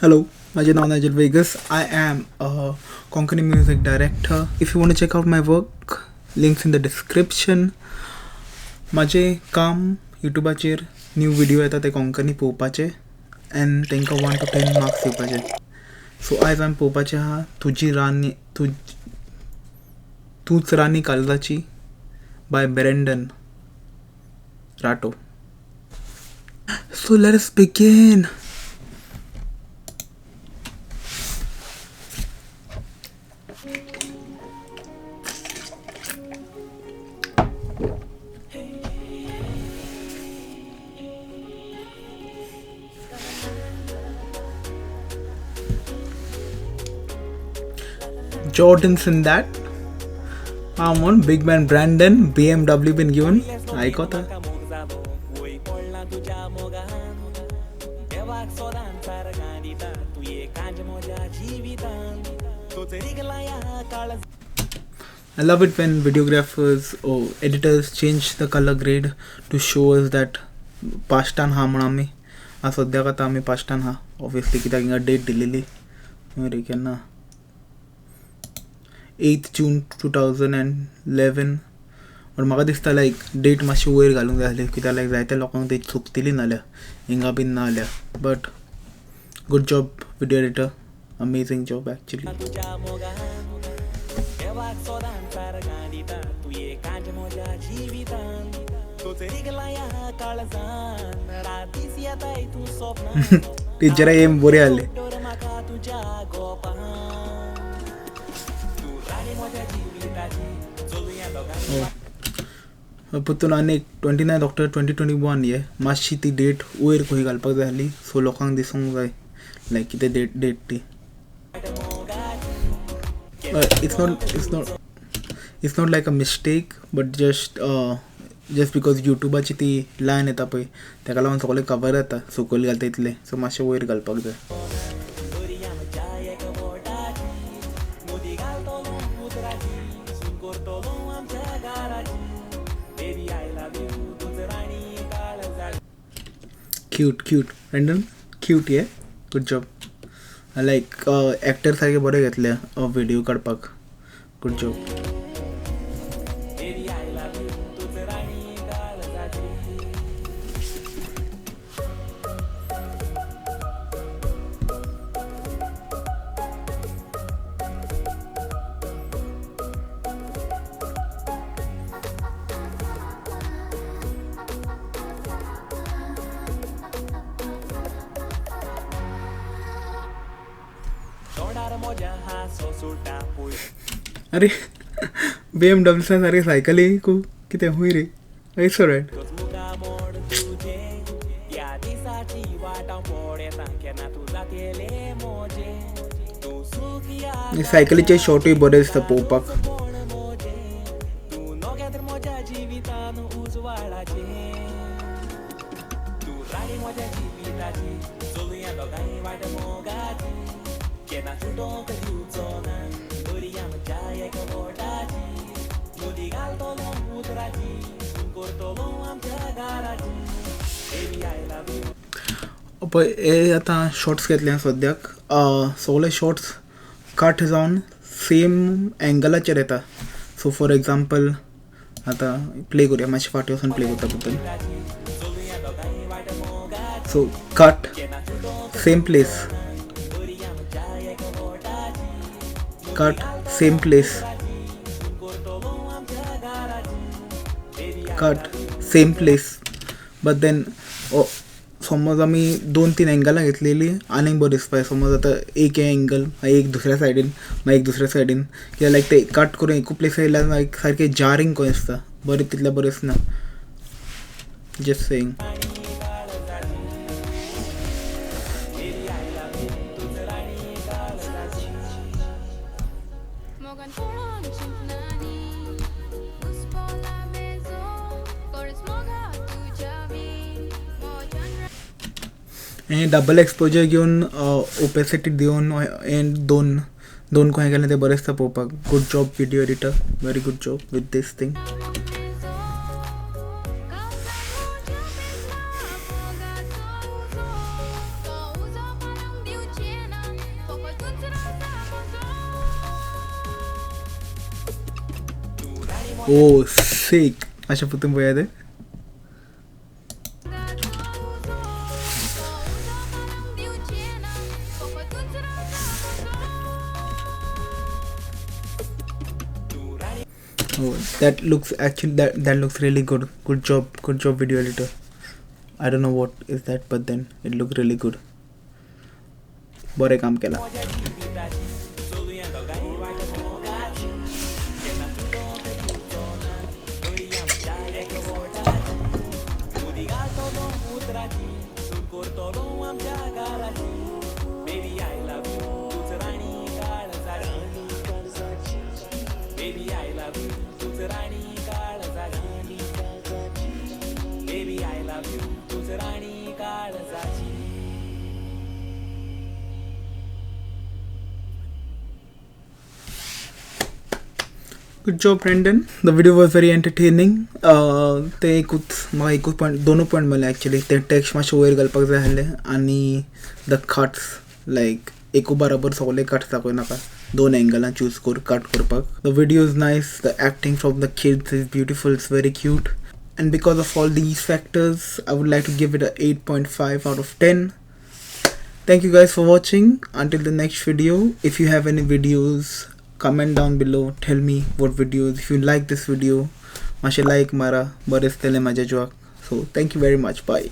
Hello, म्हाजें नांव Nigel Vegas. I am a Konkani music director. If you want to check out my work, links in the description. म्हाजें काम यूट्यूबाचेर new video येता ते कोंकणी पळोवपाचे and तांकां 1 to 10 marks दिवपाचे. सो आयज आमी पळोवपाचें आहा तुजी रानी तूंच रानी काळजाची by Brandon Rato. So let us begin. Jordan's in that. I'm on big man Brandon, BMW been given. I got that. I love it when videographers or editors change the color grade to show us that पाश्टान हा म्हण आमी सद्याक आतां आमी पाश्टान हा. Obviously कित्याक हिंगा date दिलेली रे केन्ना 8 June 2011. But म्हाका दिसता लायक डेट मातशी वयर घालूंक जाय आसली कित्याक लायक जायत्या लोकांक ती चुकतली नाल्यार हिंगा बीन ना जाल्यार. But good job video editor, amazing job actually. टिचरा M बरें आसलें. परतून आनी एक 29 October 2021 ये मातशी ती डेट वयर खंय घालपाक जाय आसली सो लोकांक दिसूंक जाय लायक कितें डेट ती. It's not like a mistake but just because यूट्यूबाची ती लायन येता पळय तेका लागून सगळें कवर जाता सकयल घालता इतलें सो मातशें वयर घालपाक जाय. Cute, cute Brandon, cute. ये good job. लायक एक्टर सारके बरें घेतले व्हिडियो काडपाक. Good job. अरे BMW सारके सायकली कितें हुंय रे. It's alright. सायकलीचे शॉटूय बरे दिसता पळोवपाक. पळय हे आतां शॉर्ट्स घेतले सद्याक सगळे शॉर्ट्स कट जावन सेम एंगलाचेर येता. सो फॉर एग्जाम्पल आतां प्ले करुया मातशें फाटीं वचून प्ले करता परतून. So cut same place, cut same place, cut same place. But then समज आमी 2-3 एंगलां घेतलेली आनीक बरें दिसपा. समज आतां एक एंगल मागीर एक दुसऱ्या सायडीन मागीर एक दुसऱ्या सायडीन कित्याक लायक ते कट करून एकू प्लेस येयल्यार मागीर सारकें जारींग कशें दिसता. बरें तितलें बरें दिसना. Just saying. हें डबल एक्सपोजर घेवन ओपेसिटी दिवन हें दोन दोन खंय गेलें तें बरें दिसता पळोवपाक. Good job video editor, very good job with this thing. Oh sick. मातशें परतून पळया तें. Oh, that looks actually that looks really good. Good job, video editor. I don't know what is that, but then it looked really good. बरें काम केलां. Good job, Brandon. The video was very entertaining. ते एकूच म्हाका एकूच point, दोनूय point मेळ्ळे actually. ते टॅक्स्ट मातशें वयर घालपाक जाय आसले आनी the cuts लायक एकू बराबर सगळे कट्स दाखयनाका, दोन एंगलां चूज कर कट करपाक. The video is nice, the acting from the kids is beautiful, it's very cute. And because of all these factors, I would like to give it a 8.5 out of 10. Thank you guys for watching. Until the next video, if you have any videos, comment down below, tell me what videos. If you like this video, mashe like mara, bare stele maja juak. So thank you very much. Bye.